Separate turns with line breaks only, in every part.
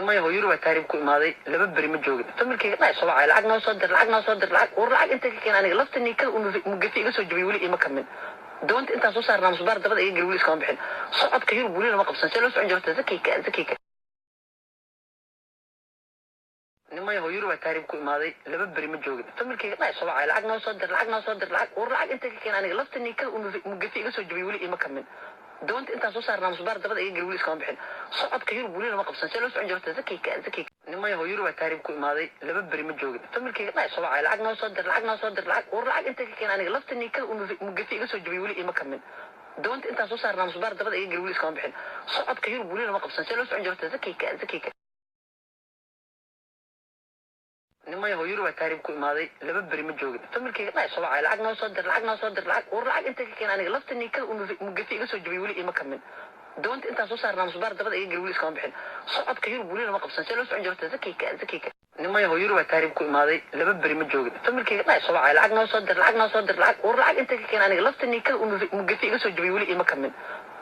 Nimayahow, Yurubaa taariib ku imaaday, 2 beri ma joogin. Familkayga dhaa soo wacay, "Lacag noo soo dir, lacag noo soo dir, lacag." War lacag inta ka keen aniga? Lafta niikada mugafe iga soo jabay weli ima kamin. Doonta intaan soo saarnaa musbaar dabada iga geli, weli iskama bixin. Socodka Yurub weli lama qabsan. See loo socon jirta? Zakika, zakika. Nimayahow, Yurubaa taariib ku imaaday, 2 beri ma joogin. Familkayga dhaa soo wacay, "Lacag noo soo dir, lacag noo soo dir, lacag." War lacag inta ka keen aniga? Lafta niikada mugafe iga soo jabay weli ima kamin. Doonta intaan soo saarnaa musbaar dabada iga geli, weli iskama bixin. Socodka Yurub weli lama qabsan. See loo socon jirta? Zakika, zakika. Nimayahow, Yurubaa taariib ku imaaday, 2 beri ma joogin. Familkayga dhaa soo wacay, "Lacag noo soo dir, lacag noo soo dir, lacag." War lacag inta ka keen aniga? Lafta niikada mugafe iga soo jabay weli ima kamin. Doonta intaan soo saarnaa musbaar dabada iga geli, weli iskama bixin. Socodka Yurub weli lama qabsan. See loo socon jirta? Zakika, zakika. Nimayahow, Yurubaa taariib ku imaaday, 2 beri ma joogin. Familkayga dhaa soo wacay, "Lacag noo soo dir, lacag noo soo dir, lacag." War lacag inta ka keen aniga? Lafta niikada mugafe iga soo jabay weli ima kamin. Doonta intaan soo saarnaa musbaar dabada iga geli, weli iskama bixin. Socodka Yurub weli lama qabsan. See loo socon jirta? Zakika, zakika. Nimayahow, Yurubaa taariib ku imaaday, 2 beri ma joogin. Familkayga dhaa soo wacay, "Lacag noo soo dir, lacag noo soo dir, lacag." War lacag inta ka keen aniga? Lafta niikada mugafe iga soo jabay weli ima kamin.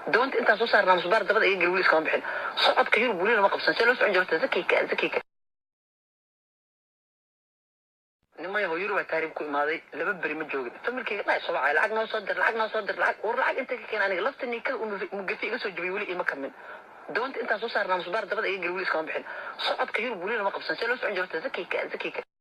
Doonta intaan soo saarnaa musbaar dabada iga geli, weli iskama bixin. Socodka Yurub weli lama qabsan. See loo socon jirta? Zakika, zakika. Nimayahow, Yurubaa taariib ku imaaday, 2 beri ma joogin. Familkayga dhaa soo wacay, "Lacag noo soo dir, lacag noo soo dir, lacag." War lacag inta ka keen aniga? Lafta niikada mugafe iga soo jabay weli ima kamin. Doonta intaan soo saarnaa musbaar dabada iga geli, weli iskama bixin. Socodka Yurub weli lama qabsan. See loo socon jirta? Zakika, zakika.